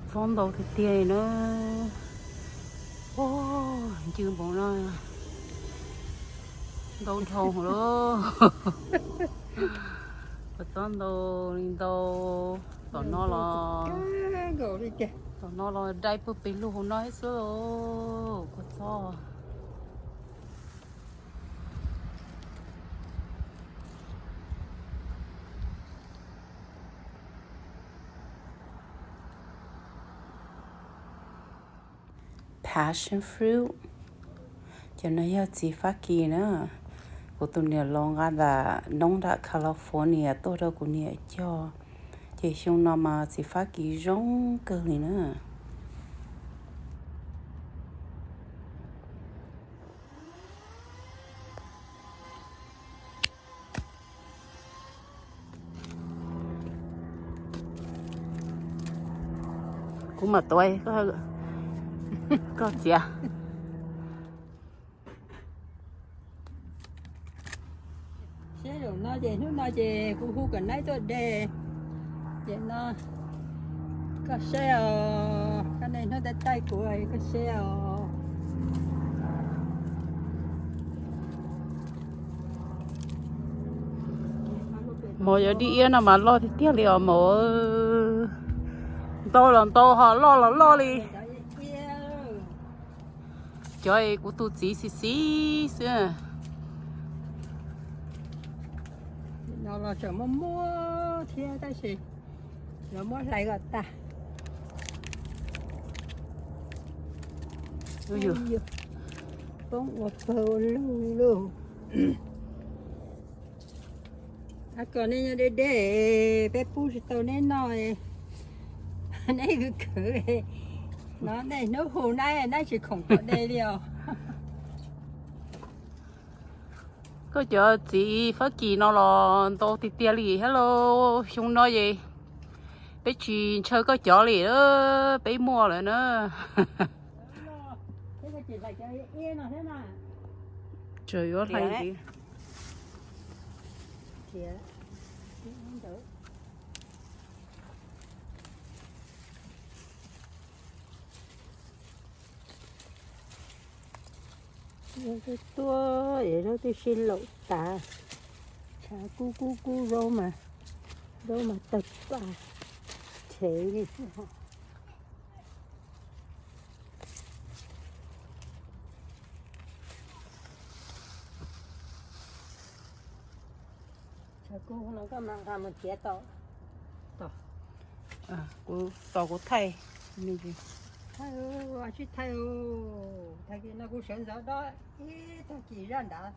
Txob ntau tiag tiag li na. Ncw npaum no, ntau dhau lawm. Kua txob ntau li ntau. Tom no los, tom no los dai puag pem lub hauv no xwb. Kua txob. Passion fruit, cov no yog txiv Fab Kis na. Kuv tus niam laus nqa nram noob nram California tuaj rau kuv niam cog, ces xyoo no mas txiv Fab Kis zoo kawg li na. Kuv mam tuav, koj txiav. Siab zaum no ces hnub no ces kuv hu kom naib tuaj de. Ces no koj saib os, koj niaj hnub taij taij kuv, koj saib os. Mov cov dib iab no mas loj tiag tiag li os mog. Ntau los ntau ho loj los loj li. Cov kuv tus txiv xis xis xwb. No los tseem muaj muaj thiab tab sis lawv muab hlais kom tag. Poob ua pawg ua lug li lauj. Ab, kom nej nyob deb deb, peb pub tsis tau neb noj, neb khwv khwv. No nej hnub hu naib, naib tsis khoom kom de li os. Koj cov txiv Fab Kis no los ntau tiag tiag li. Hello, xyoo no ces peb tsis ntshaw koj cov li, peb muaj lawm na. Tseem yuav hlais. Tuaj es zaub twb sib laum tas, tshav kub kub kub, zaub mas, zaub mas tawg paj rhev li. Tshav kub no koj mam nqa mus txiav tau. Tos, kuv thaij. Thaij, tsis thaij, thaij no kuv sawv ntxov dob ib tag kis zaj nrad.